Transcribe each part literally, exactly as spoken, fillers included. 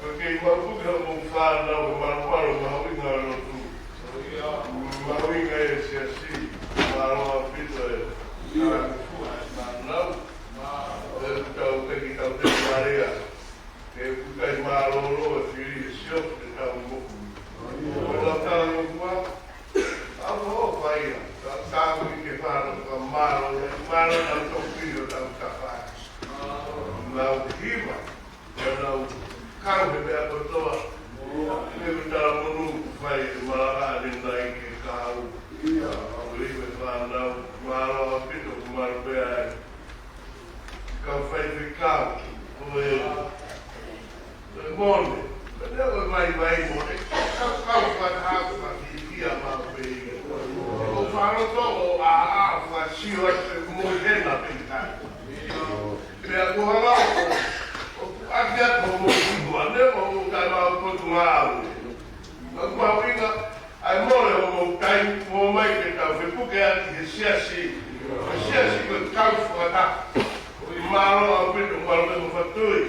Ko e kei mapuke hoʻomou fānau he malumalu mahuʻinga ʻo e lotu. Mahuʻinga e siasi, mālō ʻaupito e talangofua e fānau. ʻE tau peki tau te marea. Ke kukai mālōlō e fili e siofu ke tau moku. Ko e lau talangofua, ʻoku ou fai ia. Tau tau ki ke fānau ka mālō ia. Mālō tau toki o tau tafai. Nau hiva. Ko e lau kau he meʻa kotoa. Ko e talamonū kuo fai e malanga ʻanenai ke kau. Ia, ʻoku ou ʻi he fānau, mālō ʻaupito, mālō pē ai. Kau faifekau, ko e, ko e mone. Ko e meʻa ko e vaivai mone. Kau, kau fakataha, fakafīfia maʻu pē ia. ʻOku ou faʻa loto ʻo ʻā, ʻā, fakasio atu e moʻui hena pē ʻikai. Pea ko e hala ʻo, ʻo ʻaki atu hoʻomou hingoa, ne ʻo, ʻo tae mau potu ngāue. Maʻu mahuʻinga, ʻa e mole hoʻomou taimi, mo mai ke tau fepuke ʻaki he siasi. He siasi ko e kau fakataha. Mālō ʻaupito, mālō pē mo Fatui.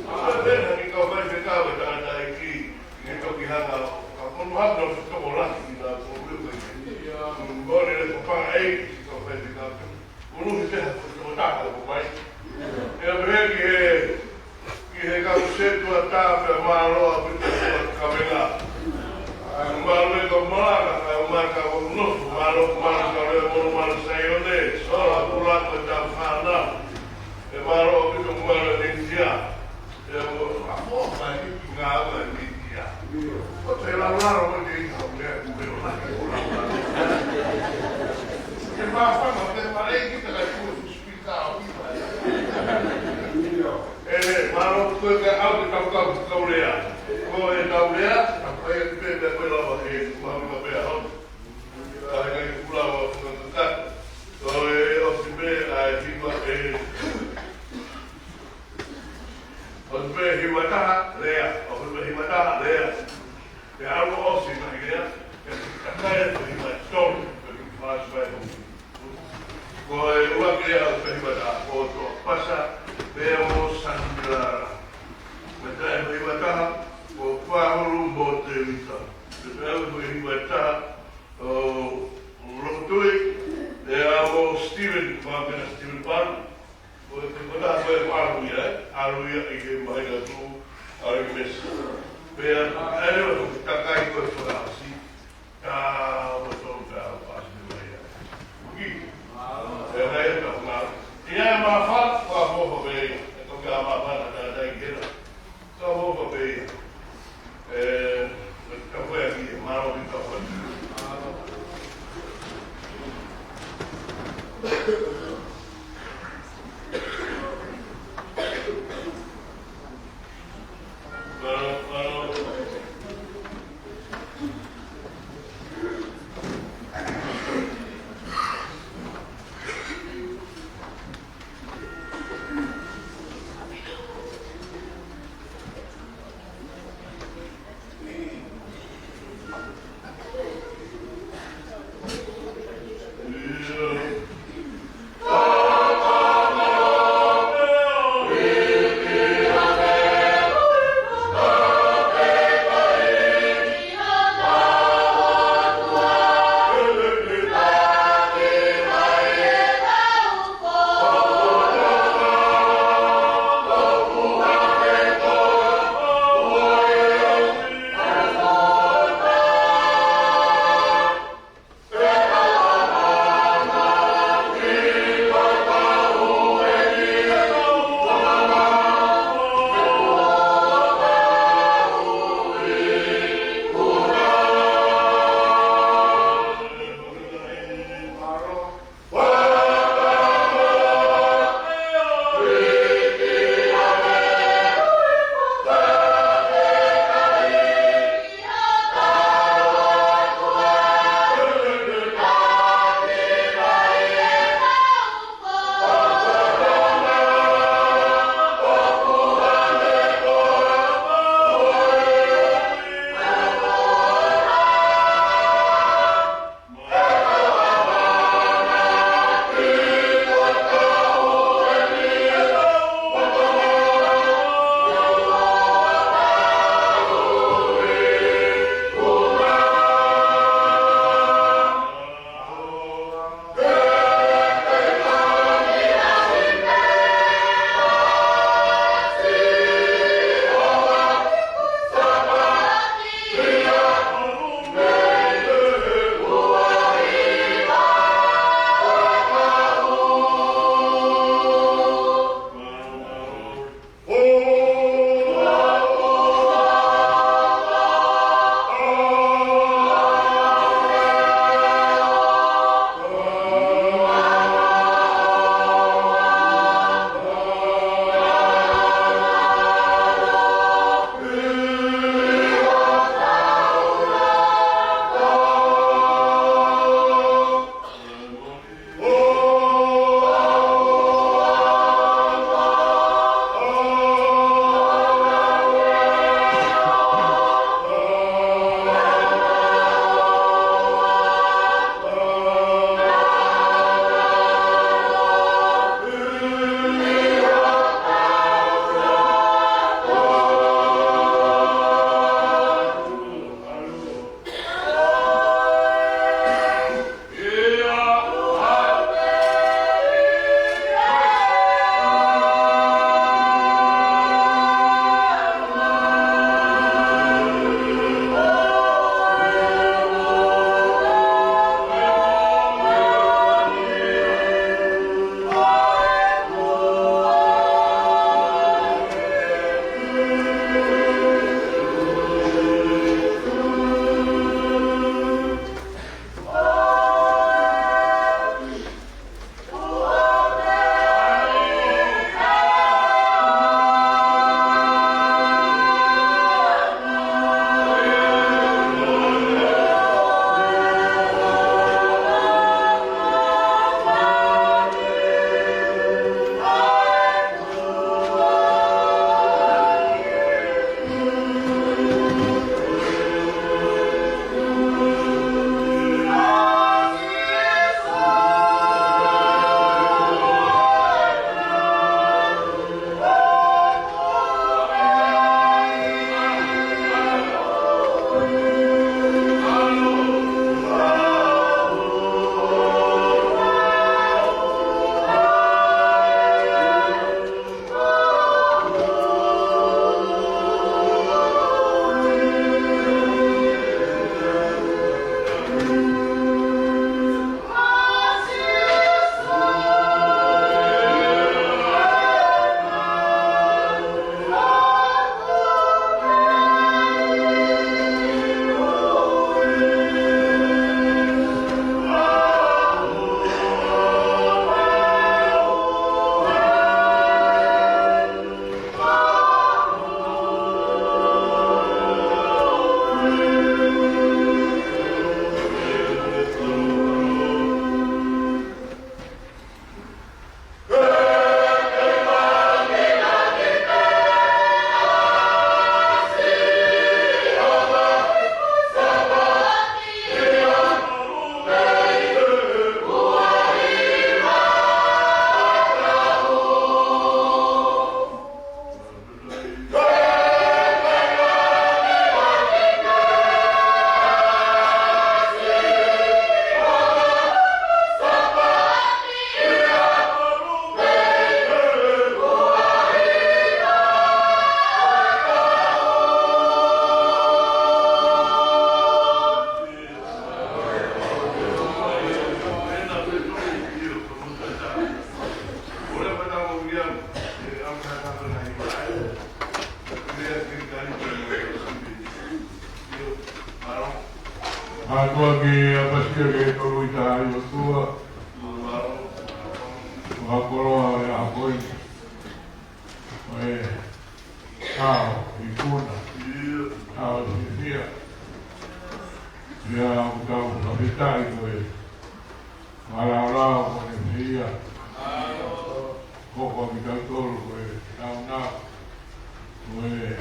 Mālō pē hangē kau faifekau e tangataʻeiki. Ke toki hanga, ka kono hanga ʻo fetokolahi ki nā kono ui ko e. Mole le ko panga ʻeiki, kau faifekau. Ulu ki te ha ko tō taha ko mai. ʻE pehē ki he, ki he kau setuata pea mālō ʻaupito e kavenga. Mālō e kau malanga, kau maka o nofo, mālō, mālō kau lea mono, mālō Saione, sola pula ko e tau fānau. ʻE mālō ʻaupito mālō e India. ʻE mo, a mo, mai ki ngā ua e India. Ko te lau lalo mo te ika o mea, mo te ola ke o lau lalo. Ke māfana, ke mare ki te kai kua. ʻE, mālō koe ka ʻau ke tau kau, kau lea. Ko e tau lea, tau kai atu pē, pē koe lava he, mahuʻinga pē ʻaho. Ka he kai kula wa, kula kakato. Ko e ʻosi pē, ʻa e hiva ʻe. ʻOsi pē hiva taha, lea. ʻOsi pē hiva taha, lea. Pea ʻalu ʻosi mai lea, pea kakai atu hiva tolu, pea ki fāsi mai hoki. Ko e ua ke ʻalu pē hiva taha, ko Toa Pasa, pea mo Sanilara. Pea tae mo hiva taha, ko Kuahulu mo Tevita. Pea tae mo hiva taha, ʻo Lokotui, pea mo Steven, Pamela Steven Palu. Ko e, ko e taha ko e ʻalu ia, ē? ʻAlu ia ʻi he māhina tuʻu, ʻalu ʻi Mesi. Pea, ʻa e leo, takai ko e fakaʻosi, tā, ua tolu tā, ʻalu ʻosi mai ia. Ki. Pea, ʻa e tā, ngā. ʻI ai māfana, ʻoku ʻofa pē ia. ʻE toki ʻa māfana, tā, tā, ʻi hena. Ka ʻofa pē ia. ʻE, ka koe aki, mālō ki ka koe. Mālō, mālō. ʻOtua ke ʻapasia ke tolu ʻi taha ʻa e ʻOtua, fakakoloa ʻa e ʻaho ko eni, ʻa e ʻaho ikuna, ʻaho fiefia. ʻIo, ʻoku tau fakafetaʻi ko e mālōlō ko eni pē ia. Ko e hoko ʻa kitautolu ko e nāunau ko e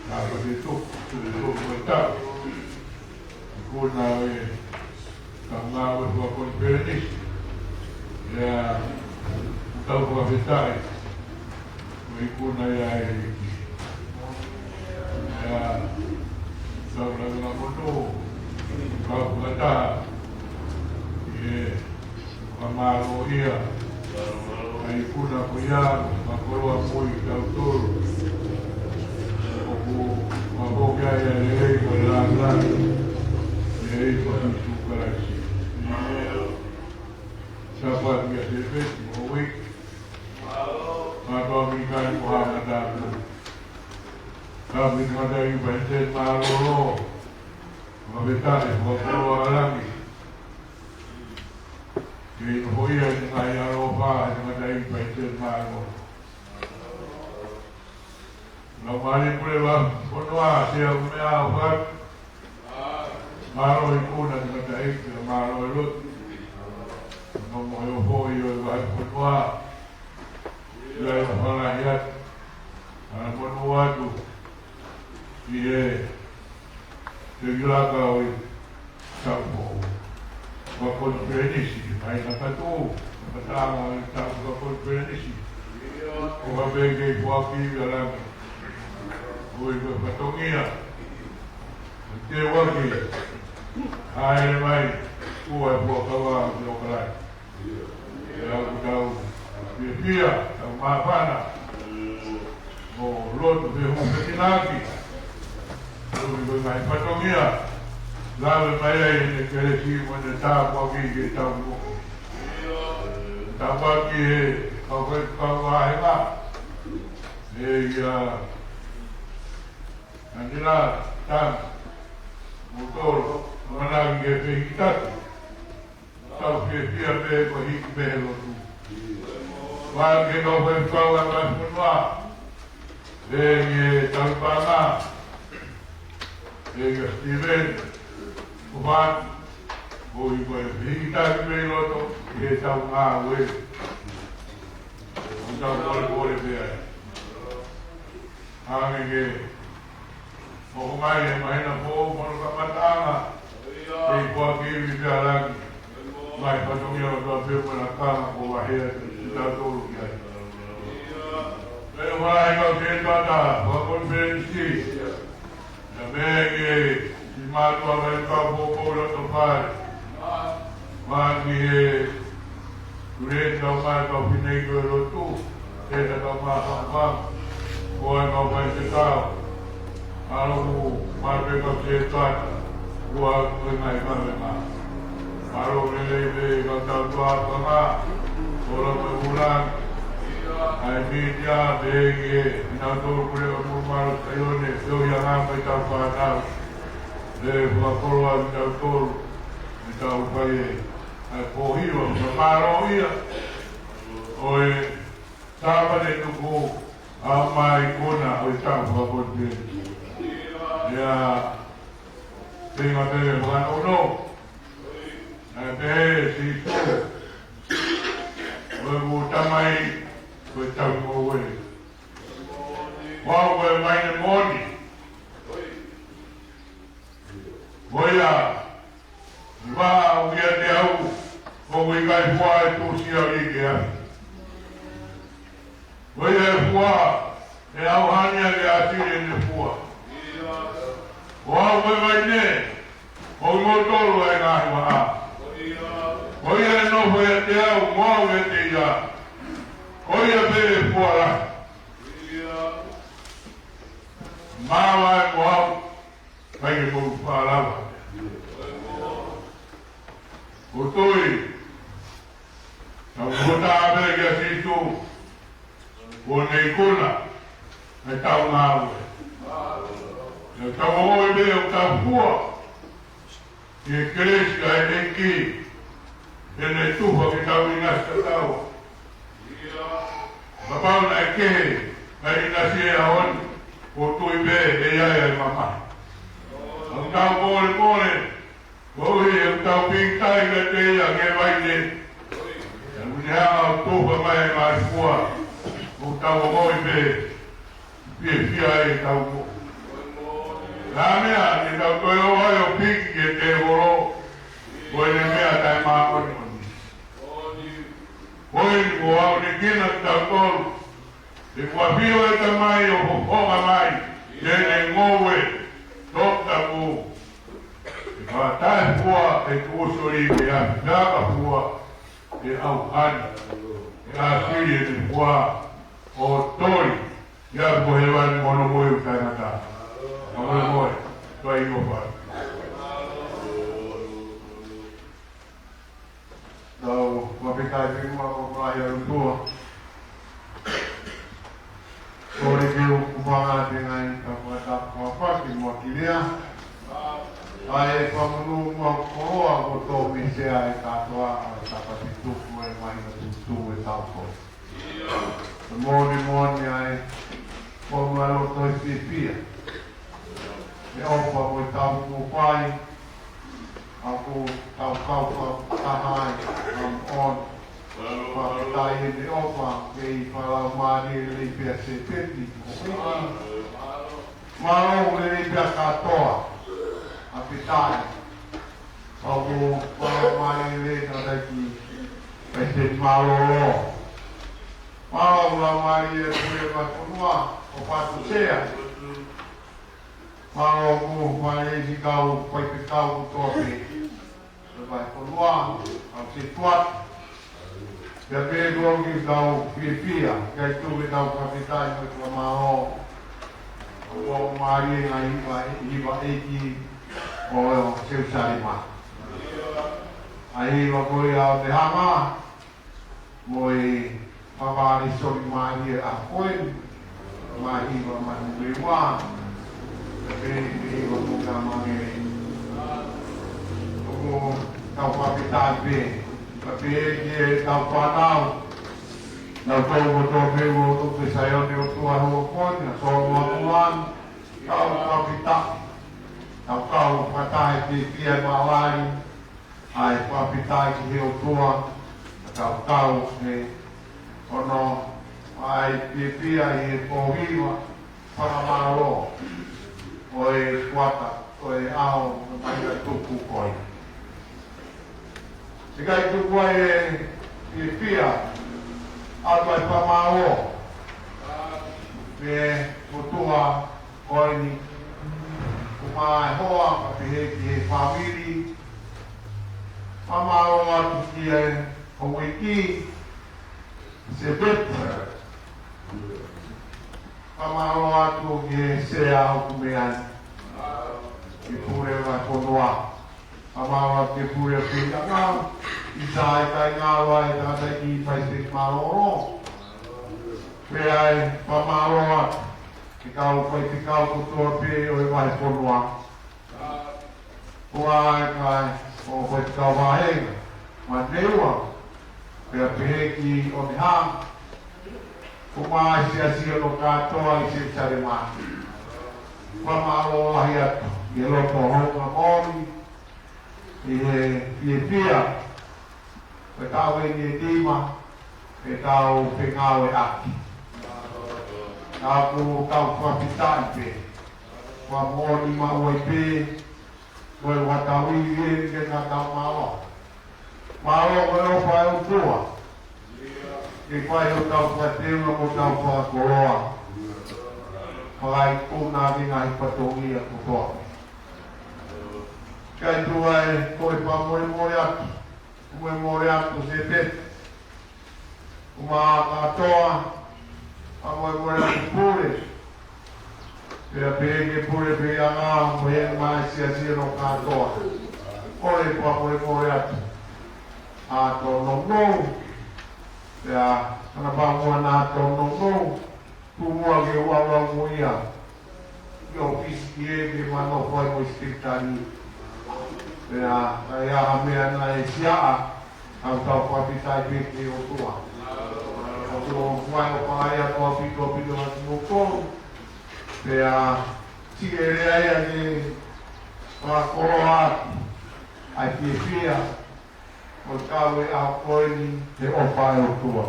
Sāpate tuku, tuku ko e taʻu. Ikuna ʻo e tau ngāue fakakonifelenisi. ʻIo, ʻoku tau fakafetaʻi. Ko e ikuna ia ʻa e ʻEiki. ʻIo, tau lava ʻo kau fakataha ʻi he fakamālō ia ʻa e ikuna ko ia, fakakoloa mo kitautolu. ʻOku mafoki ai ʻa e lelei mo e lāngilangi ʻo e ʻEiki ko Sīsū Kalaisi. Sāpate ʻa e Sēpesi mo e uike. Mātuʻa Mikai mo Hāngata Aku. Ka mi ngata i pai te mālōlō. Fakafetaʻi, fakakoloa ʻa langi. Ke ʻi hoʻo ʻi ai ngaahi ʻaloʻofa, he ngata i pai te mālōlō. Laumālie Pule Vāhenga Fonua, Sea Umeʻa, ʻOfa atu. Mālō ikuna, tangataʻeiki, mālō e lotu. Mo e ongo foʻi ʻo e Vāhenga Fonua. ʻIo, ʻofa lahi atu. Hala monū atu ʻi he tengilaka ʻo e taʻu foʻou fakakonifelenisi, ʻa e kātoa, fakataha ʻo e taʻu fakakonifelenisi. ʻOfa pē ke foaki ʻa langi. ʻOi ko e fatongia. Te waki, ʻa e mai, ʻoku ʻi ai e fuakava ʻo Okalani. ʻIo, ʻoku tau fiefia, tau māfana. Mo lotu pē mo e fetinaaki. Tau ʻi he ngaahi fatongia. Lave mai ai ʻene kelesi mo ʻene tāpuaki ke tau mo. Tāpuaki ʻe he kau faifekau vāhenga. ʻE ia, Anila, Tam, mo Tolo, ʻamanaki ke fehikitaki. Tau fiefia pē ko e hiki pē he lotu. Vā ke kau faifekau ʻa e Vāhenga Fonua. ʻE nge tau panga. ʻE ka Steven. Ko Van. Ko i ko e hiki taki pē loto. ʻE tau ngāue. Tau kole kole pē ai. Hangē ke hoko mai e māhina foʻou, mo e kamataʻanga. ʻE i koa ki mi pea langi. Mai fatongia o tua pē mo e lakanga ko Vahea ki tautolu ki ai. Pea ʻofa lahi kau sētuata, fakakonifelenisi. Naʻa mei ke i mātuʻa mai kau poupou loto fale. Mai ki he Kuleta mai kau fineʻeiki ʻo e lotu, ʻe ta kau māfanga, ko e kau faifekau, ʻa loku mai pē kau sētuata, ua ko e ngaahi kavenga. Mālō lelei pē kau tau tuʻa panga, ʻo la mai ulang, ʻa e mītia, pehē ki he, ʻi nau tolu kule ʻo mulu mālō Saione, pē ʻo ia ngā mai tau fānau, pē fakakoloa ʻi tautolu, ʻi tau fai e, ʻa e pōhiva, ka mālō ia, ʻo e Sāpate tuku, ʻa mai kona ʻo e taʻu fakakonifelenisi. ʻIa, tenga pele fakanono. ʻA e pehē Sīsū. Ko e mou tamai, ko e tau mo e. Ko au ko e vaine moʻoni. Ko ia, ʻi he vā ʻoku ʻiate au, ʻoku ʻikai fua ʻe tuʻusi au ʻi he ʻea. Ko ia ʻe fua, ʻe ʻauhani ʻa e ʻatili ʻene fua. Ko au ko e vaine, ko kimoutolu ʻa e ngaahi vaʻa. Ko ia ʻe nofo ʻiate au, mo au ʻiate ia. Ko ia pē ʻe fua lahi. Māvae mo au, ʻikai ke mou fua lava. Ko e tui, tau hota pē kia Sīsū, ko ʻene ikuna, ʻa e tau ngāue. ʻE tau ʻomi pē ʻo tau fua ki he kelesi ʻa e ʻEiki, ʻene tufa ke tau ʻinasi ʻa tau. Kapau naʻe kehe ʻa e ʻinasi he ʻaho ni, ʻoku ou tui pē ʻe ʻi ai ʻa e mamahi. ʻOku tau molemole, koeʻuhi he ʻoku tau pīkitai kiate ia ʻi he vai ni. He ʻoku ne hanga ʻo tufa mai ʻa e ngaahi fua, ʻoku tau ʻomi pē fiefia ai ʻetau moʻui. Ko e hā e meʻa te tau toe ō ai ʻo piki ki he tēvolo, ko ʻene meʻa taʻemāʻoniʻoni? Ko eni kuo aʻusia kitautolu, he kuo ʻafio ʻa e Tamai ʻo fofonga mai ʻi heʻene ngoue toputapu, ʻe fakataʻefua ʻa e kuo soli, ʻe ʻafio ʻa e fua ʻe ʻauha ni, ʻe ʻāsili ʻene fua ʻo toli ia ko hēvani mo hono moʻui taʻengata. Ka molemole, toe ʻi ʻofa. Tau fakafetaʻi pē muʻa ki he ʻOtua. Kole ke u kumanga te ngai ka fakatapu fakafaki mo kilia. ʻA e fakamālō muʻa koloa mo tō mei se ai kātoa ʻa e Sāpate tuku e māhina tuku e tau ko. Moʻoni moʻoni ʻa e fua mai loto ʻi he fiefia. ʻE ʻofa mo e tau mo pai. ʻOku tau kau fakataha ai, ʻa e ʻofa. Fakafetaʻi ʻene ʻofa, kei fakalaumālie lelei pea Sēpeti, ʻo piki. Mālō lelei pea kātoa, fakafetaʻi. ʻOku fakalaumālie lelei tangataʻeiki, Palesiteni Mālōlō. Mālō laumālie pule mai fonua, ʻo Pātu Sea. Mālō ko e fale ʻi he kau faifekau kotoa pē. Ko e fai fonua, kau setuat. Pea pehē ko e kau fiefia, kae tuku ke tau fakafetaʻi mo e fakamālō. Ko e mālie ngaahi hiva, hiva ʻeiki ʻo Selusalema. ʻA e hiva ko ia ʻo te hanga, mo e fāvale soli mālie ʻa koe, mālie ʻa manu lewa, ka pē, pē ʻo mo ka mangele. ʻOku tau fakafetaʻi pē, ka pē ki he tau fānau, tau tau kotoa pē ʻo tau pē Saione ʻOtua hoʻo koe, na solo atu an, tau fakafetaʻi, tau kau fakataha ki he fiefia maʻu ai, ʻa e fakafetaʻi ki he ʻOtua, ʻa e tau kau he ono ʻa e fiefia ʻi he pōhiva fakamālō ʻo e kuata ʻo e ʻaho ʻo e māhina tuku ko ē. ʻIkai tuku ai e fiefia ʻa e fakamālō mei he ʻOtua ko eni, ʻumaʻā e hoa, ka pehē ki he fāmili. Fakamālō atu ki he houʻeiki, Sēpeti. Fakamālō atu ki he sea ʻoku meʻa ni, ki he pule ʻo e fonua. Fakamālō atu ki he pule ʻo e puleʻanga, ʻi he taimi ʻikai ngalo ai tangataʻeiki Palesiteni Mālōlō. Pea ʻe fakamālō atu ki he kau faifekau kotoa pē ʻo e vahefonua. ʻUa e kai ʻo faifekau vāhenga, Maneua, pea pehē ki ʻOneha, ʻumaʻā e siasi hono kātoa ʻi Selusalema. Fakamālō lahi atu, ʻi he loto houngaʻia, ʻi he fiefia, ko e taʻu eni ʻe nima ʻetau fengāueʻaki. Ka ʻoku tau fakafetaʻi pē, fakamoʻoni maʻu ai pē, ko e ʻoku tau ivi eni ke tau mālō. Mālō ko e ʻofa ʻa e ʻOtua, ke fai hotau fakateunga mo hotau fakakoloa. Fakaikuna ki he ngaahi fatongia kotoa. Kae tuku ai ko e fakamolemole atu, molemole atu Sēpeti. ʻUmaʻā kātoa, fakamolemole atu pule. Pea pehē ki he pule puleʻanga, mo e maʻa e siasi hono kātoa. Kole fakamolemole atu. ʻA Tono Nounou. Pea, ana pā mua na Tono Nounou. Tuʻu muʻa ke u ʻalu au mo ia ki ʻōfisi ki he, ke ma nofo ai mo e sekelitali. Pea, ka ʻi ai ha meʻa naʻe siʻa, ka u tau fakafetaʻi pē ki he ʻOtua. ʻOku ou fai ʻo pāʻia ʻaupito ʻaupito ʻa kimoutolu. Pea, siʻi lea ia ke fakakoloa ʻaki ʻa e fiefia ʻo e kau he ʻaho ko eni he ʻofa ʻa e ʻOtua.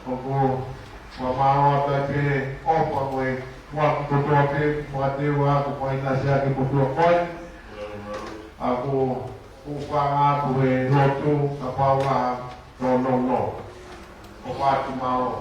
ʻOku ou fakamālō atu ai pē he ʻofa mo e foaki kotoa pē, fakateu ʻa e ʻofa ʻi he ʻaho ko eni. ʻOku ou hūfanga atu he lotu kapau ʻe ʻi ai ha nounou. ʻOfa atu, mālō.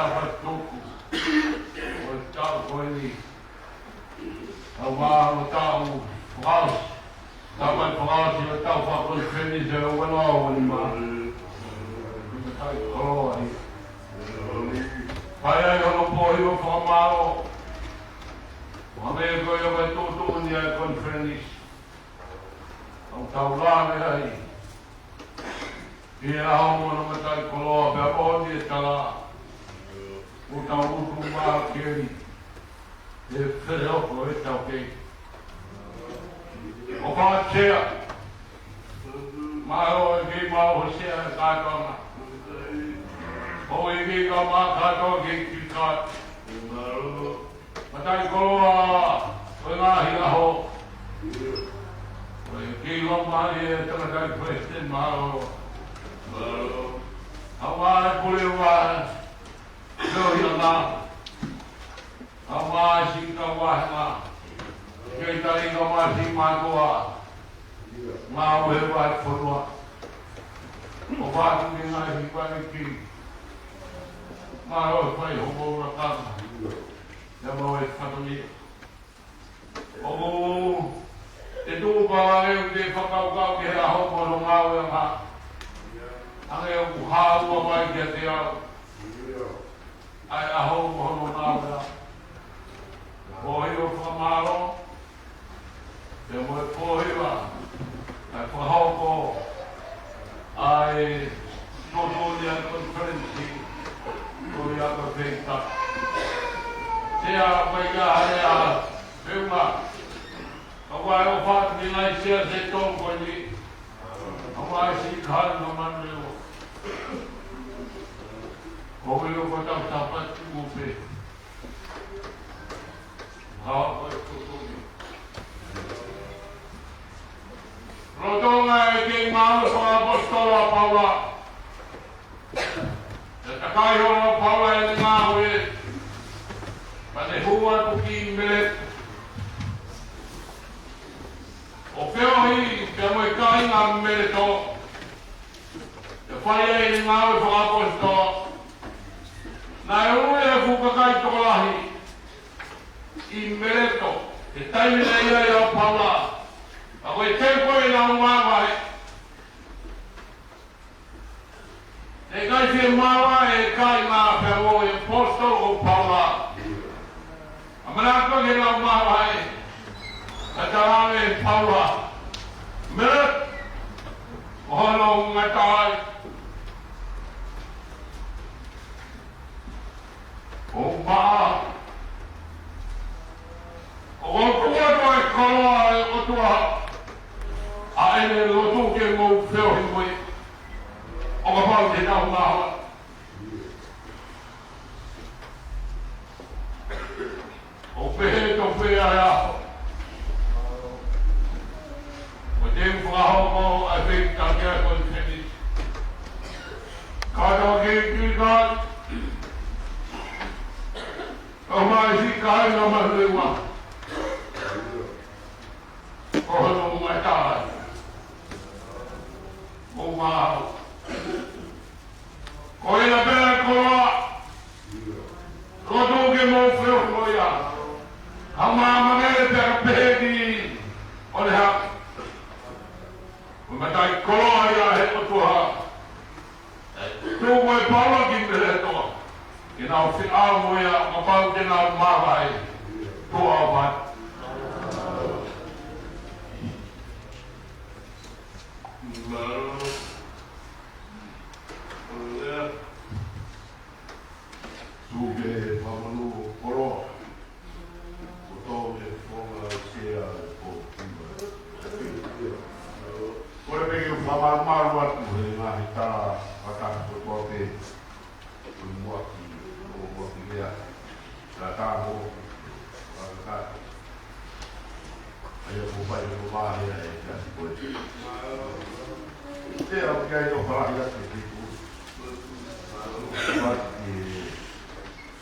Tuku ʻo e taʻu ko eni. Tau maʻu ʻo tau fakaʻosi. Tau mai fakaʻosi ʻo tau fakakonifelenisi ʻo e ua noa ua nima. Matai koloa ia. Fai ai hono pōhiva fakamālō. Hangē ko ia ʻoku tuʻutuʻuni ai e konifelenisi. ʻOku tau lave ai ʻi he ʻaho mo hono matai koloa pea moʻoni e tala. ʻOku tau utu mā keli he fele ʻoku ʻi ai ʻetau kei. ʻOfa Sea. Mālō e kei maʻu ʻe he Sea e kātoanga. ʻOku ʻi ai e kei kau mā kātoa kei kikā. Matai koloa ʻo e ngaahi ʻaho. ʻOku kei loma ai e tangataʻeiki palesiteni, mālō. Haʻu mai e pule ua, feohiʻanga. Haʻu mai siʻi kau vāhenga. Kei tai ka masi mātuʻa. Ngāue he vahefonua. ʻOfa atu ki he ngaahi palesiteni. Mālō e fai hoʻomou lakanga. Pea mo e fatongia. ʻOku te tuʻu pē ʻo ʻoua te ke fakakaukau ki he ʻaho mo hono ngāueʻanga. Hangē ʻoku haʻu mai kiate au ʻa e ʻaho mo hono ngāueʻanga. Pōhiva fakamālō. Pea mo e pōhiva ʻa e fakahoko ʻa e tuʻutuʻuni ʻa e konifelenisi ko ia ko e feita. Sea, mai ka hale a feunga. Ka ʻoku ou ʻofa atu ki he ngaahi sea ʻe tolu ko eni. Ka ʻoku ʻi ai siʻi kāinga manu ʻe ua. ʻOku ou ʻilo ko e tau Sāpate kuo pē. Lolotonga e kei ngāue fakaʻaposetolo ʻa Paula, ʻe takai holo ʻa Paula ʻene ngāue, pea ne hū atu ki Mileto ʻo feohi pea mo e kāinga Mileto, ʻo fai ai ʻene ngāue fakaʻaposetolo. Naʻe ui e fuʻu kakai tokolahi ʻi Mileto he taimi naʻe ʻi ai ʻa Paula. Ka ko e taimi ko ē naʻa nau māvae, naʻe ʻikai fiemaʻu ʻe he kāinga pea mo e ʻaposetolo ko Paula. ʻA e manako ke nau māvae, ka talaange ʻe Paula, Mileto, ko hono ʻuhinga ʻe taha ia. ʻO maʻa, ʻoku ou tuku atu ʻa e koloa ʻa e ʻOtua, ʻa ʻene lotu ke mou feohi mo ia, ʻo kapau te nau māvae. ʻOku pehē tofu ʻa e ʻaho. Ko e teu fakahoko ʻa e feita ki he konifelenisi. Kātoa kei kikā. Ka ʻoku ʻi ai siʻi kāinga manu ʻe ua. Ko hono ʻuhinga ʻe taha ia. Ko maʻa. Ko ia pē ʻa e koloa. Lotu ke mou feohi mo ia. Haʻu mai ʻo māmani pea pehē ki ʻOneha. Ko e matai koloa ia ʻa e ʻOtua. Tuku ʻe Paula ki Mileto ke nau feʻao mo ia, ʻo kapau te nau māvae. Tuʻa ʻofa atu. Mālō. Tuku ke fakamonū koloa. Ko tō ke fonga Sea ko Tima. Ko e peke u fakamālō atu he ngaahi tala fakataha kotoa pē. Ko e muʻaki, ko e muʻaki lea. Ka tā mo, ka ka. ʻA ia ko e fai ko e vāhea e kasi ko e. Te au ki ai ʻo falahi atu ki tuʻa. Ko e,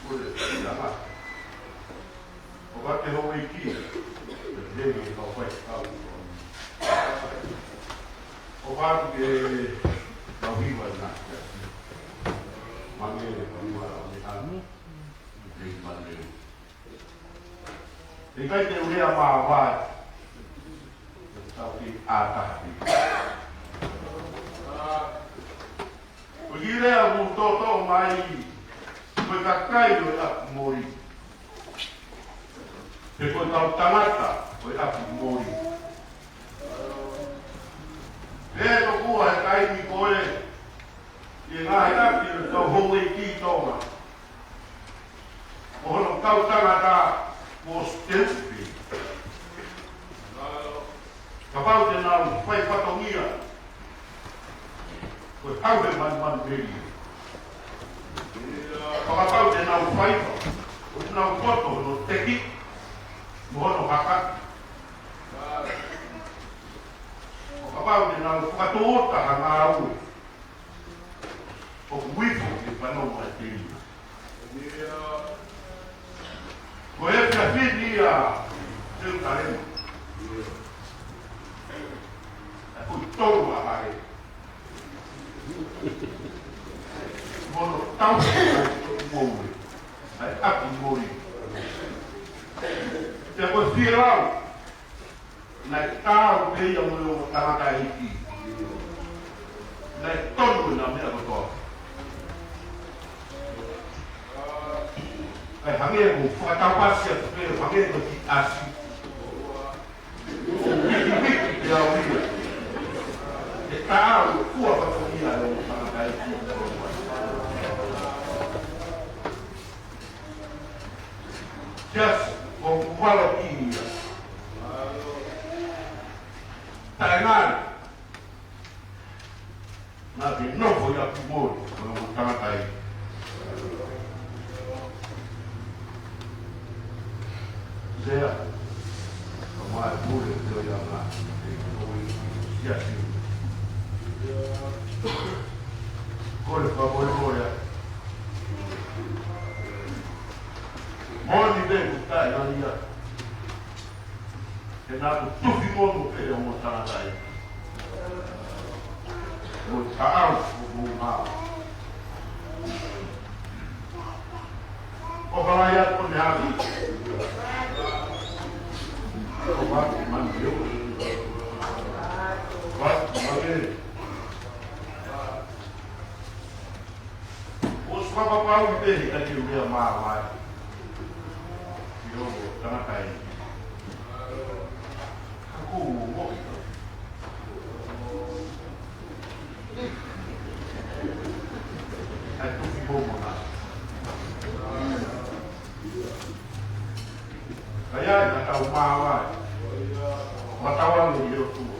ko e, ia la. ʻOku ʻikai ke houʻeiki, ʻe he kau faifekau. ʻOku ʻikai ke tau hiva na. Mangele, mangele, mangele. Nei maneu. ʻIkai te u lea māvae. Tau ki ʻataha. Ko e kiʻi lea ʻoku toʻotoʻo mai, ko e kakai ʻo e ʻapi moli. Pe ko e kau tangata ʻo e ʻapi moli. Pea tokua he taimi ko ē, ʻi he ngaahi ʻapi ʻo e kau houʻeiki ʻi Tonga, ʻo hono kau tangata mo Stephen. Kapau te nau fai fatongia, ko e hau he manumanu meli. Kapau te nau fai, ʻo te nau koto hono teki, mo hono haka. Kapau te nau fakatōta ha ngāue ʻoku ifo ke fanongo ai e tēniti. Ko e efiafi ni ʻa Selusalema, ʻa ia ko e tolu ʻa e mono tau mo e ʻapi moli. Pea ko e fielau, naʻe taau pē ia mo e ongo tangataʻeiki. Naʻe tonu ʻena meʻa kotoa. ʻA ia hangē ko e fakatapasi atu pē, hangē ko e kiʻi ʻasi. Wiki, wiki, pea ui ia. ʻE taau, ʻe kua fatongia e ongo tangataʻeiki. Just ʻoku valo ki ia. Taʻengari. Naʻa ke nofo ʻi ʻapi moli, ko e ongo tangataʻeiki. Sea, ka mai pule te o ia ngā, e ko i siasi. Ko e fakamolemole. Moʻoni pē ʻoku taʻengari ia. He naʻa ku tufi momo pē ʻo mo tangataʻeiki. Mo taau ʻo mo mā. ʻO ka lai atu ko ne haku. ʻO watu manu eo. Watu manu eo. ʻOsi fakapapauʻi pē he ʻikai te u lea māvae. ʻI he ongo tangataʻeiki. Ka ko u moʻi. ʻAi tufi momo na. Ka ia ʻi ka tau māvae. Ka tau ane ʻi he ʻOtua.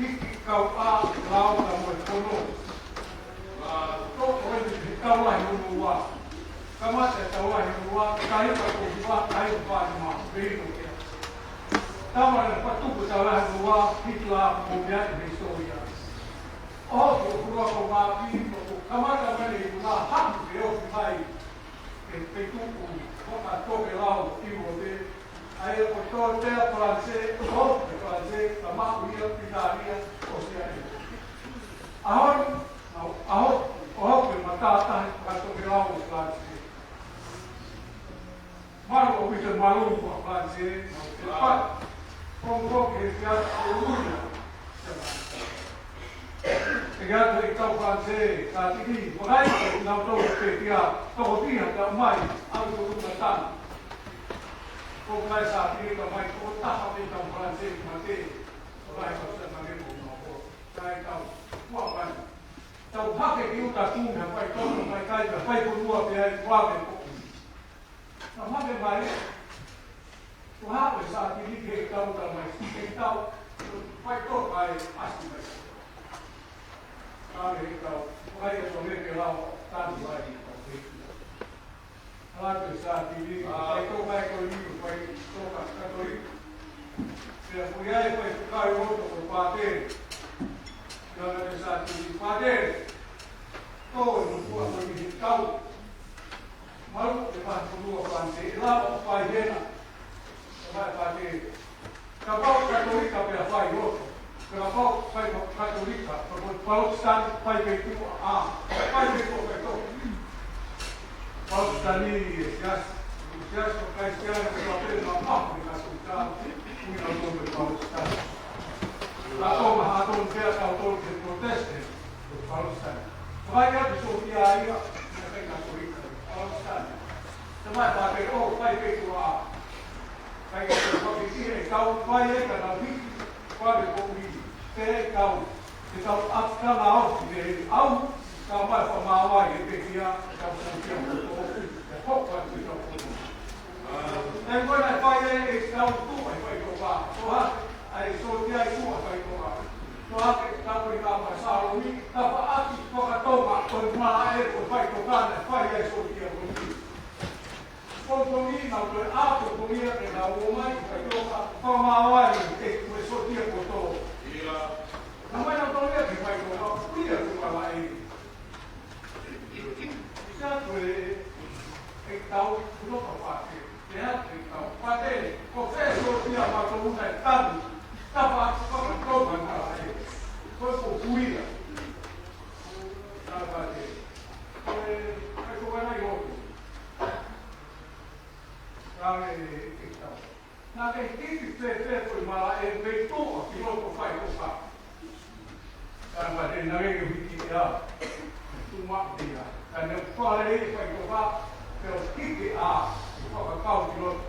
Hiki kau ʻa lau ka mo e pono. Toko eni he taulahi hono ua. Kamata e taulahi hono ua, tahi ka ko hiva, tahi ka pānima, veino ia. Tama na patuku taulahi hono ua, Hitler mo mea i me soia. ʻO ko hua ko mapi, ko kamata mene i muna haku ke ofi mai. Ke petuku, ko ka toke lau, i mo te, ʻa ia ko tō te a Falanse, ʻo te Falanse, ka maʻu ia Pitalia, ʻo sia e. ʻAho ni, ʻaho, ʻaho, ʻo ke matātahi ka toke lau ʻo Falanse. Malu ʻo Pita malu ʻo Falanse, ʻo te pa, ʻo mo ke sia ʻo uia. ʻE atu e kau Falanse, ka tiki, vakai, nau tau te kia, toko tia ka mai, au ko unga tana. Ko kai sa tiki ka mai, ko taha te kau Falanse, mate, vakai, ko sa mate mo mo ko, kai kau, kua kai. Tau hake ki uta kumi, ha kai kau, kai kai, ka kai ko nua pe ai, kua pe ko. Ka mate mai, ko haʻu e sa tiki ke kau ta mai, ke kau, kai ko kai, asi mai. Ka me kau, kai e tome ke lau, tanu ai, ka te. Ala te sa tiki, kai ko kai ko ni, kai ko ka Katolika. Pea ko ia e kai ko kai o to ko pātele. Ka te sa tiki, pātele. Tō, ni kua ko ni kau. Malu e pā ko nua Falanse, e lava ʻo fai hena. Ka mai pātele. Kapau Katolika pea fai loto. Kapau fai Katolika, kapau Palotesitani fai pē tuʻa, ʻa, fai pē tuʻa, fai tuʻa. Palotesitani e siasi, siasi ko kai siasi ko pē ma mapu e Katolika, ui na tō pē Palotesitani. La tō ma ha tō pē a tau tō pē Protestant, ko Palotesitani. Fai a te sōtia ia, na kai Katolika, Palotesitani. Tamai pātele ʻo fai pē tuʻa. Kai ka te fakiti e kau fai e ka nau hiki, fale ko ui, te e kau, te kau atu ka nau ki le au, ka mai fa mawai e te kia, ka ko kia ko ko, e ko ka te kau ko. E ko na fai e e kau tu e fai ko ka, ko ha, ai so kia i tu a fai ko ka. Ko ha ke ka ko i ka ma sa o mi, ka fa atu, ko ka to ma, ko ma e ko fai ko ka na fai e so kia ko ni. Pongipongi, nau toe ʻā pongipongi ia ke nau ō mai, kae toka, fakamāvae, ʻe, ko e sōtia kotoa. Ia. Nau mai nau tau ia ke fai ko ka, ui ia ko ka laʻi. Ia ko e, ʻe tau, kuno ka pātele. Ia, ʻe tau, pātele, ko fē sōtia ma tō una e tanu, tapa, fakatonga ka laʻi. Ko e ko kuia. Ka pātele. Ko e, kai ko ka nai hotu. Ka e, ʻe tau. Naʻa ke hiki fēfē ko e mala e pei tuʻa ki loto fai ko ka. Ka ma te naʻa ke hiki ʻe au. Tuma ia. Ka ne fale e fai ko ka. Ke o hiki a. Ko ka kau ki loto.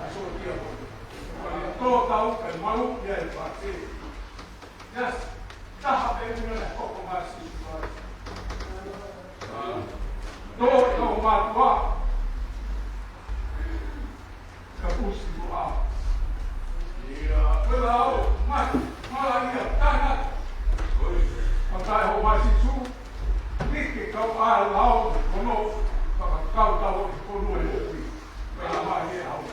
A so kia ko. Ka ne tō tau ka malu ia e pātele. Yes. Taha pē ʻuna na koko masi. Tō e kau mātuʻa. Ka pusi ko a. Ia, ko e lao, mati, mala ia, tana. Matai ho masi su. Nike kau a lao, kono, fakakau tau, kono e ui. Ko e lao mai e au.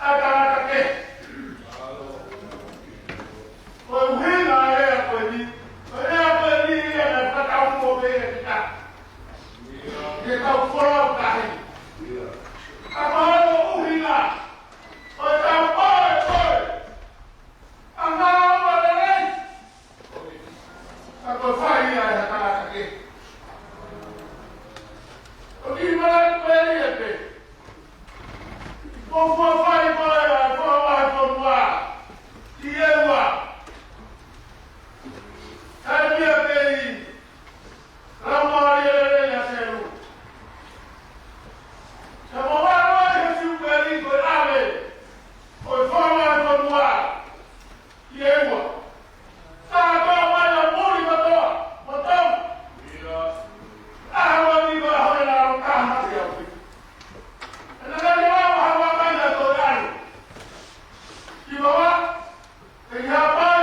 ʻa e tangata kehe. Ko e ʻuhinga ʻo e lea ko eni, ko e lea ko eni ia naʻe fakataumuʻa pē ia ki ai. Ke tau folau tahi. Ka ko hono ʻuhinga, ko e tau polepole ʻa e ngāue lelei. Ka ko e fai ia ʻe ha tangata kehe. ʻOku ou manatu pē ia pē. Ko e fai ko ē ʻa e fakavahefonua ʻi ʻEua. Taimi ia pē ʻi he Laumālie Lelei ʻa Selu. Naʻe mavahe ai he siupeli ko e ʻave ʻo e fakavahefonua ʻi ʻEua. Ka ko e mai ʻa muli kotoa, kotoa. ʻA e ʻaho ni ko e ʻaho ʻe lalo ka mate au. ʻE na kani ʻaho ʻa e vakai na ko e ʻalu. Ki vava, ʻe ki Haʻapai,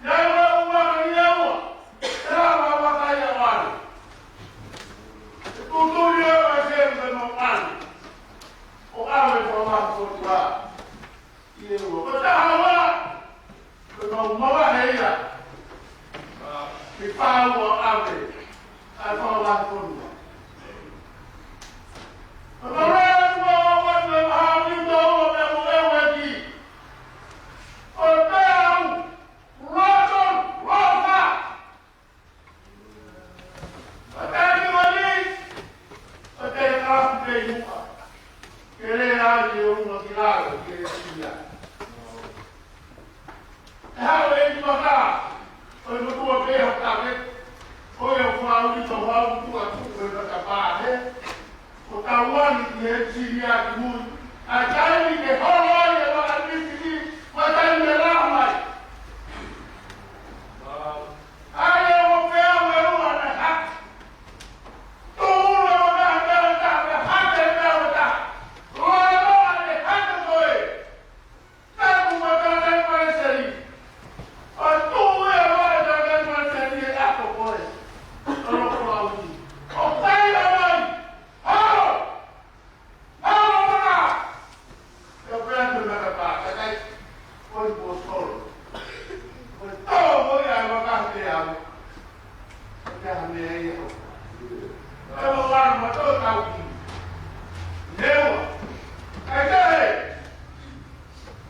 ʻi ai ʻa e ua ka ni ʻEua, ʻe lava ʻa e vakai ʻa ʻalu. ʻE tuʻutuʻuni ʻa e vakai ʻa e ʻalu. ʻO ʻave ko e maha kotua. ʻI ʻEua. Ko e taha ua, ko e mau mavahe ia. Ke fai ʻa e ʻave ʻa e fakavahefonua. Ko e mau lea atu ʻa e ʻOtua, ko e maha ni ʻo ʻEua pea mo ʻEua ʻEiki. Ko e pea au, Lawson, Rosa. ʻO taimi wani, ʻo te kalapu pē ʻi muʻa. Ke lea ai ʻe ʻunga ki lalo, ke lea ia. ʻE haʻu e ʻi maka, ʻo e motuʻa pē ʻo kake, ʻo e ʻo fāuli tō hau tuʻa tuʻu e matapā he. ʻO tauangi ki he sili ʻa ki mui. ʻA e taimi ke holo ai e vaka misi ki, ʻo e taimi ke lava mai. ʻA ia ʻo pea ʻe ua ne hake. Tō ua ʻo na pea ʻo ta, pea hake pea ʻo ta. Loa loa ne hake ko ē. Taku ma ta ne pale seli. ʻO tō ua ʻo ta ne pale seli e ako ko ē. ʻO loko au ni. ʻO kai a mai. Halo! Halo mana! Ka pea te maka pā, ka kai, ko e pōsolo. Ko e tō, ko e ai maka te au. Ko te aha mea ia ho. Ka mo wā ma tō tau ki. Neua. Kai te he.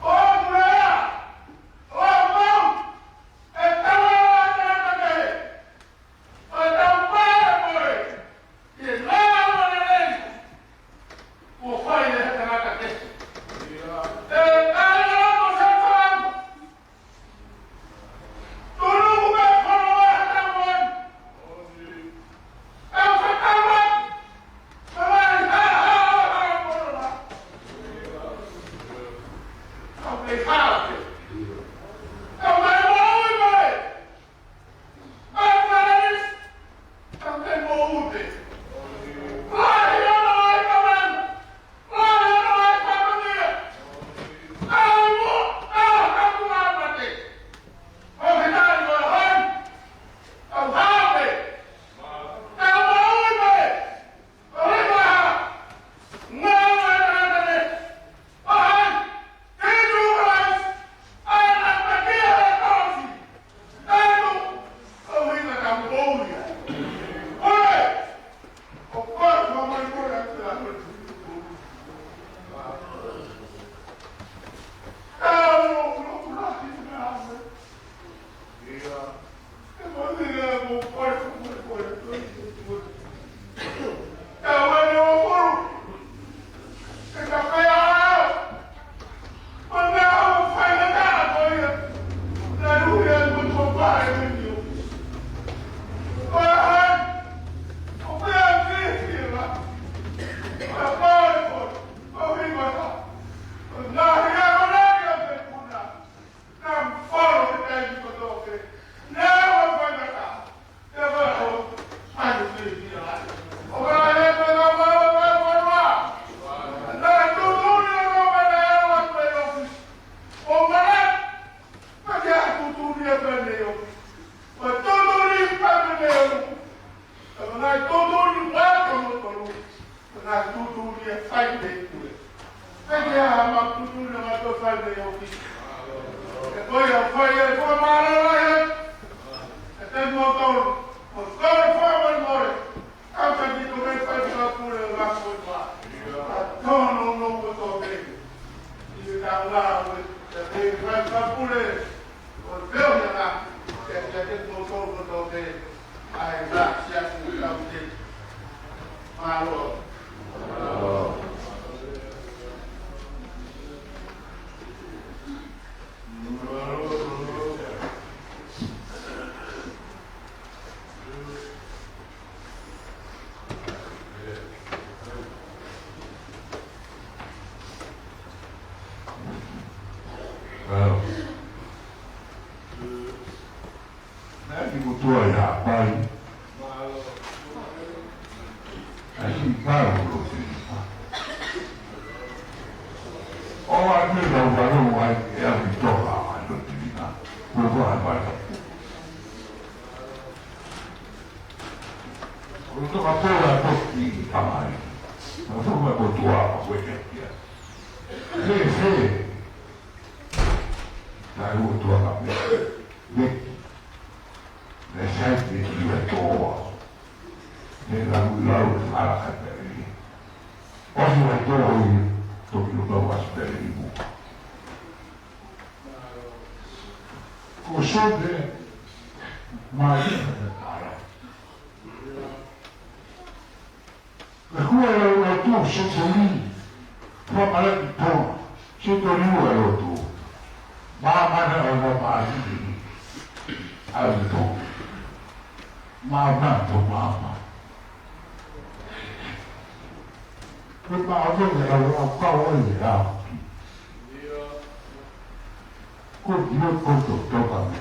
ʻO aku lea. ʻO aku mau. E tau lea te he. ʻO tau pale pole. ʻI he ngāue lelei kuo fai ʻe he tangata kehe. ʻE kai ʻa mo se tau. Tunu ku me kono ʻa he tau eni. ʻE fai tau eni. Tau eni ha ha ha ha kono na. Tau eni ha ha. Tau eni ha ha. Tutu na mato fai me oki. E koi a fai e kua mālō lahi. E te mo tau, mo tau fai mo more. Au ka ki to me fai ka pule la ko pa. A tono no ko to be. I ka la we, e te fai ka pule. Ko te o na. E te te mo tau ko to be. Ai la sia ku ka te. Mālō. Naʻe ʻi mutua ia pai. ʻAi si pau lo si. ʻO ʻai pē lau valo ai e au ki toka ai lo ti na. Ko ko ai pai. Ko toka pau ai ko ki tamai. Ko toka ko tua ko e kia. Se, se. Tae ua tua ka pē. Veki. Mea sai te ki ua toa. He lau lau e fara ka pē. Osi ua toa i toki lo lau asi pē i mua. Ko sote mai e fara. Ka kua e lotu, se toli. Kua mala ki tona. Se toli ua lotu. Māmana o na māmani. Au to. Māmana to māmana. Ko māmana e lau au kau ai e lau. Ko io ko to to ka me.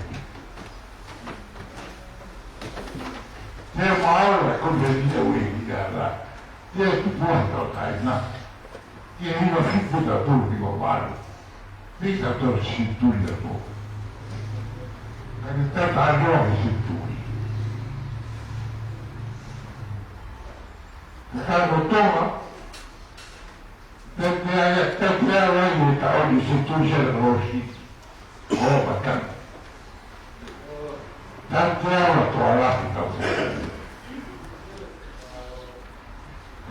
Te mau e ko me ni e we ni ara. Te tu po to kai na. Te ni ma fi ko ta to ni ma valu. Ni ta to si tu ni to. Ka ni ta ta no si tu ni. Ka ko to ma. Te te ai, te te ai, ni ta o ni si tu ni se ro si. Ko Patan. Tau te ala to ala ki tau te.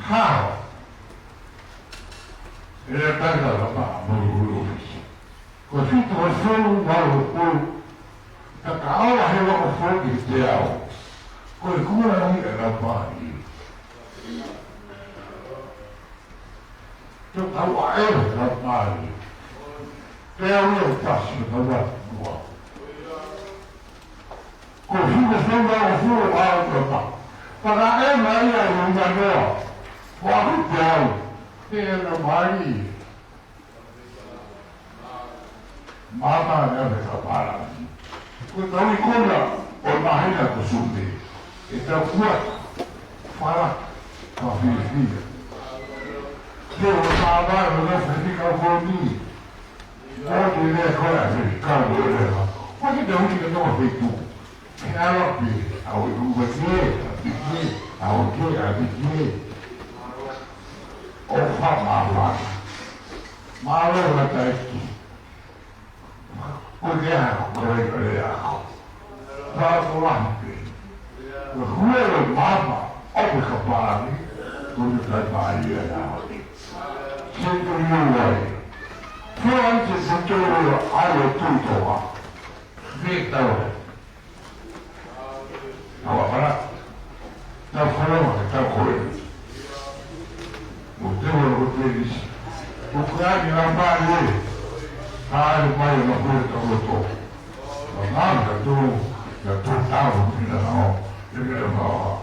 Hao. E le tanga la ma mo lo lo fisi. Ko fitu o solu ma lo ko. Ta ka ala he wa ko fo ki te ao. Ko e kua ni e la ma ni. Tau tau a e la mai. Pea ua o pasi o tau a mua. Ko hina fenga o fua a o tapa. Para e mai a i o nganoa. Ko a hupe au. Pea la mai. Māmā e ave ka pālangi. Ko tau i kona o mahina ko sune. E tau kuata. Fala. Ka fiafia. Te o tāvai o na feni ka koni. O te lea koe a feni ka mo e lea. Ko te tau i ka tau a fetu. Ke ala pē, au i kuka ke, a piki, au ke, a piki. ʻO fa māmā. Mālō na taiki. Ko ke a, ko e, ko e a. Ka ko lahi pē. Ko hue le māmā, ʻo ke ka pālangi, ko ke kai mālie a. Senituli o wai. Ko ai te senituli o ai o tui toa. Me tau. Tau apara. Tau foloa ke tau koe. Mo te ua ko te nisi. Ko ka ni la mai e. Ka ai mai na koe tau loto. Ka ngā ka tō, ka tō tau ki na nao. E mea mau.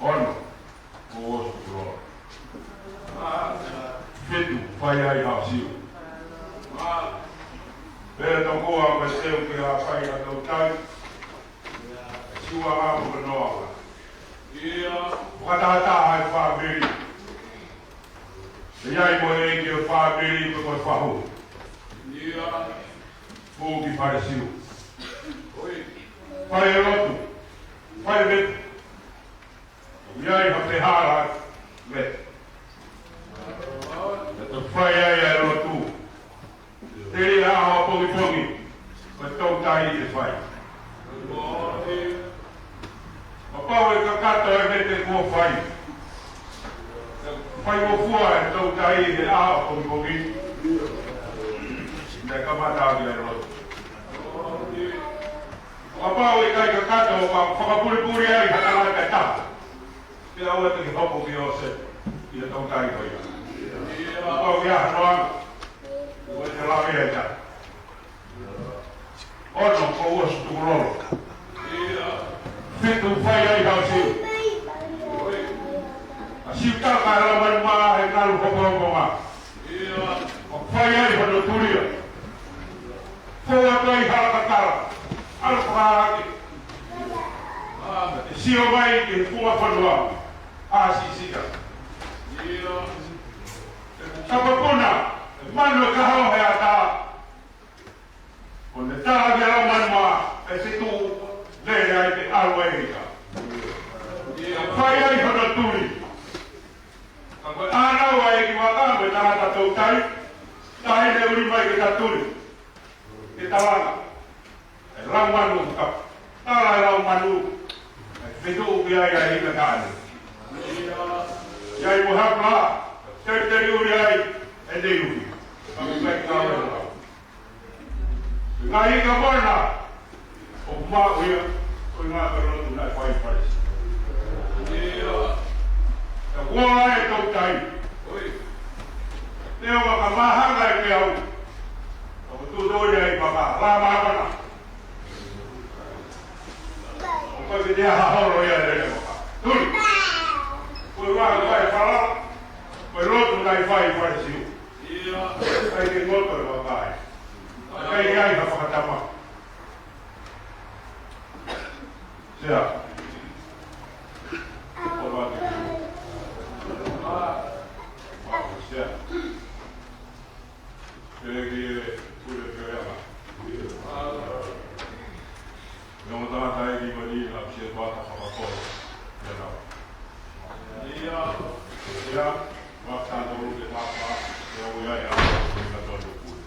Ono, ʻosi tukulolo. Fitu, fai ai haʻo siu. Pea tokua ko e teu ke ʻa fai ha toutai. Siua ngā ko noa. Fakatahataha e fāmili. ʻE ʻi ai mo e ʻeiki ʻo e fāmili pe ko e fahu. Pū ki fale siu. Fai e lotu. Fai e vetu. ʻI ai ha pehara vetu. Pea toki fai ai e lotu. Teli ʻaho ʻapongipongi, ko e toutai ʻe fai. Kapau ʻe kakato e vete kuo fai, fai mo fua e toutai he ʻaho ʻapongipongi. Naʻe kamata ʻaki e lotu. Kapau ʻe ʻikai kakato, ka fakapulipuli ai ha tangata ʻe taha. Pea ʻoua te ke hoko ki ʻOsefa ʻi he toutai ko ia. Kapau ʻe ʻi ai ha noaʻanga, ʻoua te ke lave ai ʻe taha. Ono, ko ʻosi tukulolo. Fitu, fai ai haʻo siu. ʻA siu taka e laumālie mā he ngalu hokohoko mā. ʻO fai ai hono tulia. Fou atu ai hala kakala. ʻAlu fakahake. ʻE sio mai ki he funga fonua. ʻA sisika. Kapakuna, manu e kaho he ata. ʻO ne tala ki he laumālie mā, ʻe situ lele ai ke ʻalu ai ika. Fai ai hono tuli. Ka ko e ʻānau ʻa e ʻeiki vaka mo e tangata toutai, taʻahine uli mai ke ta tuli. Ke ta langa. ʻE lau manu ka. Tala e lau manu. ʻE fetuʻu ki ai ʻa e ika taʻahine. ʻI ai mo ha pā. Teli teli uli ai. ʻE nei uli. Ka me kai ka lau. Ngaahi ika mana, ʻoku maʻu ia, ko e ngaahi ka lotu naʻe fai fai. ʻIo. Ka kuo ʻai e toutai. ʻOi. Neongo ka mahanga e peau. Ka ko tuʻu tō ia ʻi papa, la mahanga. ʻOku ʻikai ke te aha holo ia e lele maka. Tuli. Ko e ua ko e fala, ko e lotu naʻe fai fai siu. ʻIkai ke ngoto e vakai. ʻIkai ke ʻi ai ha fakatama. Sea. Ko vate. Sea. Pele ke pule pele ama. Nō tangata e ni mani na pia tuata fakakolo. Ia nā. Ia. Ia. Wakatolu ke papa. Ia ui ai a. Ia tolu pule.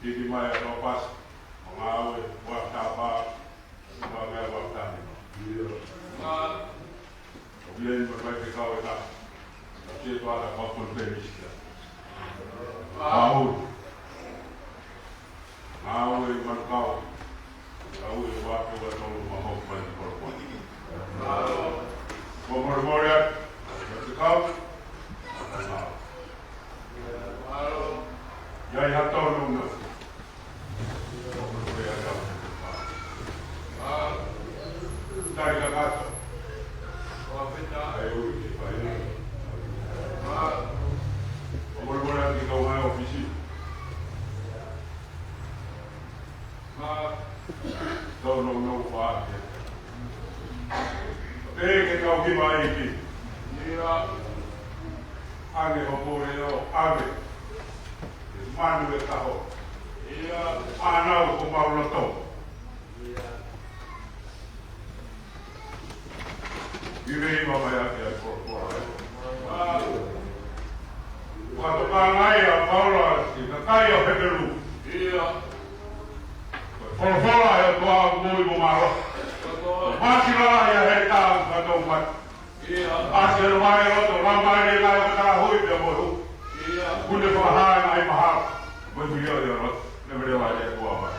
Tiki mai a tō pasi. Mangau e. Wakatapa. Mangau e wakatani. Ia. Ia ni makai ke kau e na. Ia tuata fakakolo pele misia. Au. Ngāue ʻi Manukau. Ngāue ʻi Vākeu ʻa Tolu Mahou mai ki Kolokolo. Ko Molemole atu. Ko te kau. ʻI ai ha tonu na. Ko Molemole atu. Tari kakato. Ai ui ke fai. Ko Molemole atu ki kau mai ʻofisi. Tau nau nau fā. Pea ke tau ki mai ki. Ia. Ange ho pole o, ange. Manu e kaho. Ia. ʻAnau ko mau loto. Ia. ʻI rei mamae ake ai ko, ko ai. Fakatokangaʻi ʻa Paula ki he kakai ʻo Hepelū. Ia. Ko e folofola ʻa e ʻOtua ʻoku moʻui mo mālohi. Māsila ia he taʻu ka tau mate. Ia. ʻAsi ʻa e loto, lau mai e ngaahi ʻo ka tā hui pea mo hu. Ia. Kune fakahā e ngaahi mahalo. Mo e mili ʻo ia loto. Ne mele vai e ʻOtua mai.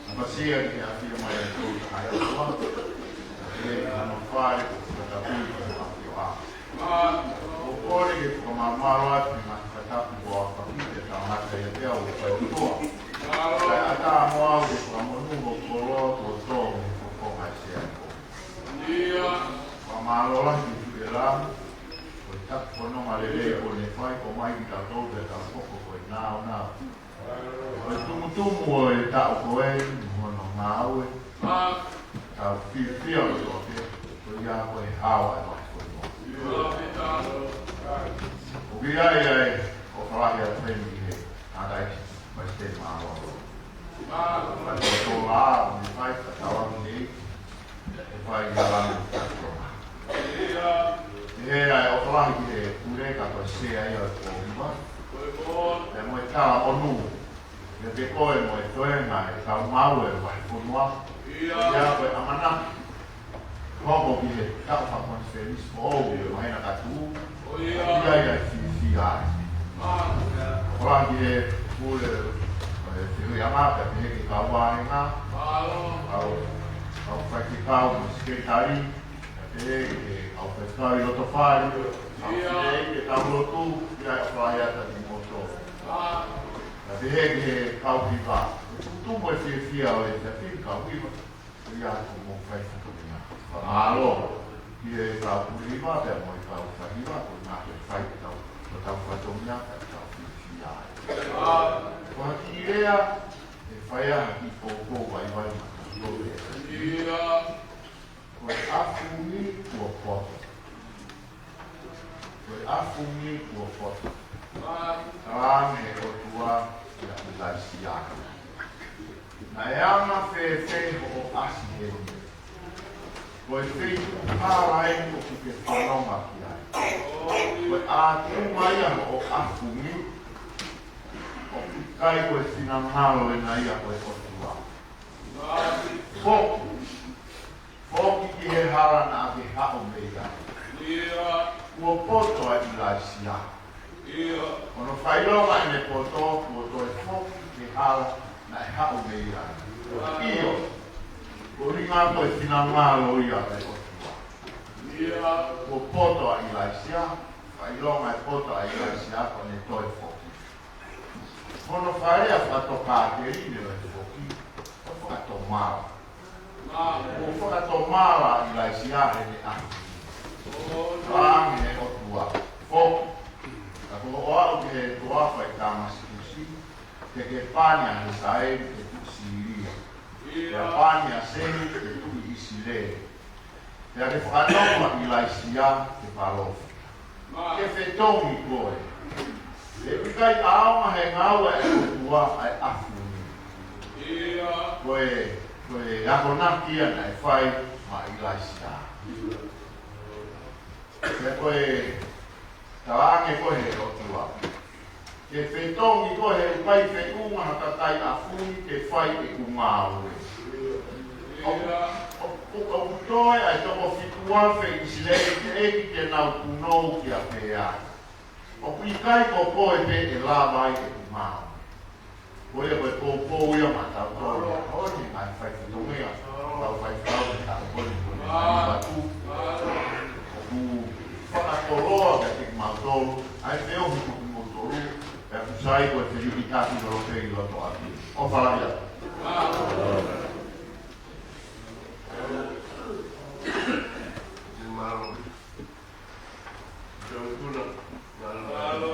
Naʻa pasia ke ʻafio mai ʻa e ʻOtua ʻi he ʻaho ni. ʻE ʻi hono fale, ʻo fakatapui ko e ʻafio ʻa. ʻOku ou kole ke fakamālō atu ʻi he ngaahi fakatapu kuo ʻoatu kiate kitautolu ʻi he ʻaho ni, ʻe ʻOtua. Kae ʻatā mo au ke fakamonū ho koloa kuo tō mei he fofonga ʻo e sea ko eni. Fakamālō lahi ki he Tuʻi ʻo e Laumālie. Ko e tapu fononga lelei kuo ne fai, ʻomai kitautolu pea tau hoko ko e nāunau. Ko e tumutumu ʻo e taʻu ko eni, mo hono ngāue, tau fiefia loto ake, ko ia ko e hao ʻa e vahefonua. ʻOku ʻi ai ʻa e ʻofa lahi atu heni ki he tangataʻeiki palesiteni mālōlō. Ka ko e tō lā, ʻo ne fai, ka tau ʻalu nei, ʻe fai ia lana. He ʻai ʻofa lahi ki he pule ka ko e sea ia ʻo e pō hiva. Pea mo e talamonū. Pea ke koe mo e toenga ʻetau ngāue ʻa e vahefonua. Ia ko e ʻamanaki. Hoko ki he taʻu fakakonifelenisi foʻou ʻi he māhina ka tuʻu. ʻOku ʻi ai ʻa e fiefia ai. ʻOfa lahi ki he pule ʻo e fehuʻiʻanga, pea pehē ki he kau vāhenga. Kau, kau faifekau mo e sekelitali. Pea pehē ki he kau faifekau ʻi loto fale. Kau fineʻeiki, kau lotu, ʻoku ʻi ai ʻa e ʻofa lahi atu kiate kimoutolu. Pea pehē ki he kau hiva. Tuku mo e fiefia ʻo e efiafi ni kau hiva. Ko ia ko hoʻomou fai fatongia. Fakamālō ki he kau pule hiva pea mo e kau fai hiva, ko e ngaahi fai ʻetau, ko ʻetau fatongia, ko ʻetau fiefia ai. Ko ha kiʻi lea, ʻe fai ai ha kiʻi poupou vaivai maʻatautolu. Ko e ʻafungi kuo poto. Ko e ʻafungi kuo poto. Talaange ʻe he ʻOtua kia ʻIlaisiā: Naʻe anga fēfē hoʻo ʻasi heni? Ko e feituʻu hala eni ʻoku ke fononga ki ai. Ko e ʻatunga ia hoʻo ʻafungi, ʻoku ʻikai ko e finangalo ena ia ʻo e ʻOtua. Foki, foki ki he hala naʻa ke haʻu mei ai. Kuo poto ʻa ʻIlaisiā. Hono fakaʻilonga ʻene poto, kuo toe foki ki he hala naʻe haʻu mei ai. ʻIo, ko e ʻuhinga ko e finangalo ia ʻo e ʻOtua. Kuo poto ʻa ʻIlaisiā, fakaʻilonga e poto ʻa ʻIlaisiā, ko ʻene toe foki. Hono fakalea fakatokāteline ʻo e foki, ko e fakatomala. Kuo fakatomala ʻa ʻIlaisiā heʻene ʻafungi. Talaange ʻe he ʻOtua: Foki, ka ko hoʻo aʻu ki he toafa ʻi Tāmasikusi, te ke pani ʻa Hasaeli ke tuʻi Sīlia, pea pani ʻa Sehu ke tuʻi ʻIsileli. Pea ke fakanonga ʻa ʻIlaisiā ke palōfita. Ke fetongi koe. He ʻoku ʻikai ʻaonga he ngāue ʻa e ʻOtua ʻa e ʻafungi. Ko e, ko e akonaki ia naʻe fai maʻa ʻIlaisiā. Pea ko e talaange ko ē ʻe he ʻOtua: Ke fetongi koe, he ʻoku ʻikai feʻunga ha kakai ʻafungi ke fai ʻeku ngāue. ʻOku, ʻoku, ʻoku toe ʻa e toko fitu afe ʻIsileli teʻeki ke nau punou kia Peali. ʻOku ʻikai ko koe pē ʻe lava ai ʻeku ngāue. Ko ia ko e poupou ia maʻatautolu. Ko e ngaahi fai fatongia. Kau fai fatongia, ko e ngaahi atu. ʻOku fakakoloa kiate kimautolu ʻa e feohi ʻoku moutolu, pea ʻoku sai ko e fehikitaki lolo pē ʻi loto ʻapi. ʻOfa lahi atu. Mālō. Mālō. Mālō.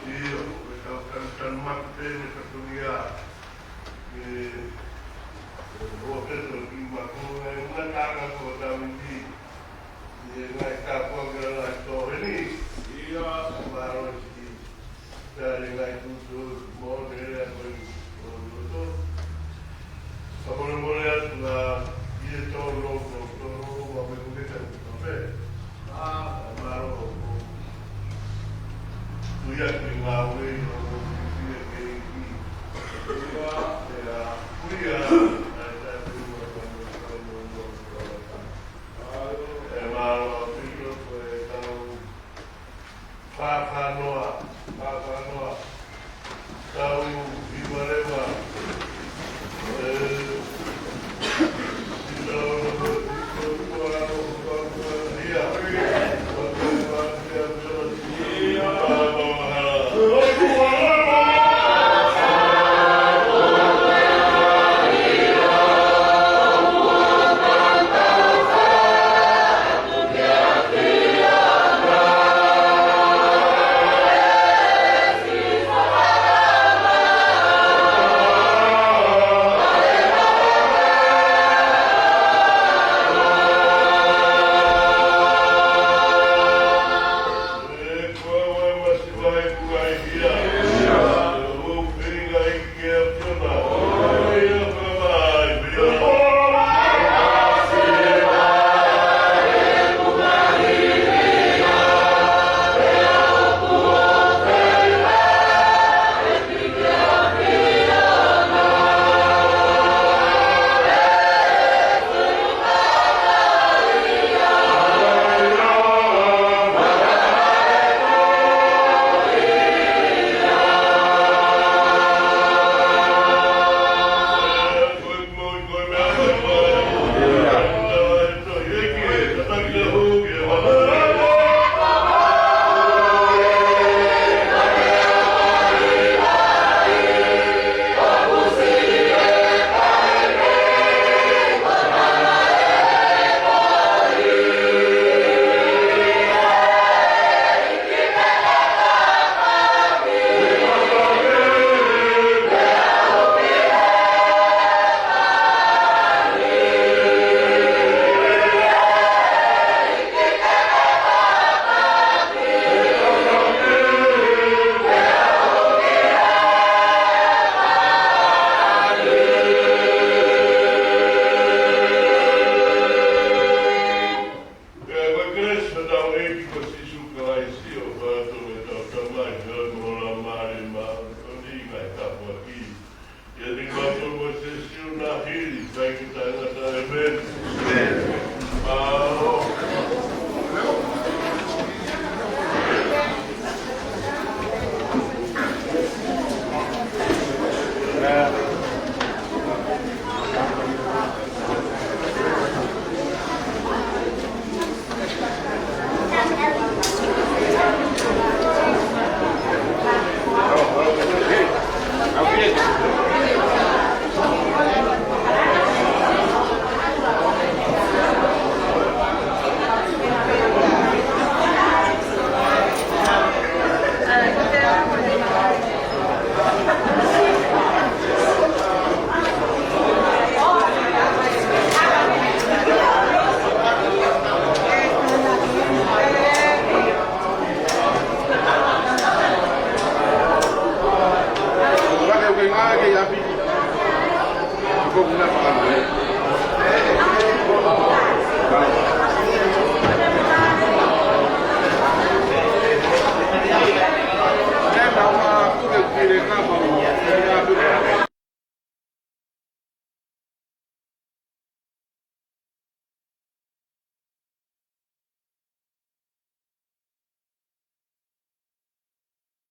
ʻIo, ko e kau tanu tanu maku pē ʻi he fatongia. ʻE, ʻe, ʻo peto ki maku e una taka ko tau ʻi ʻi he ngaahi tāpuaki ʻa e tō heni. ʻIo, mālō ʻEiki. Tali ngaahi tutu, mo ne lea ko e, o, o, o. Ka mole mole atu la, ʻi he tō lo, tō, tō lo, ma me ko ke tau, ma me. ʻA, mālō, o. Tui atu ki he ngāue, o, o, ki he, ki he, ki he. ʻIo, ʻe, a, kuia, a, ta, te, ua, ta, ua, ta, ua, ua, ta, ua, ta. ʻE mālō ʻaupito ko e tau fāfānoa, fāfānoa. Tau hiva leva,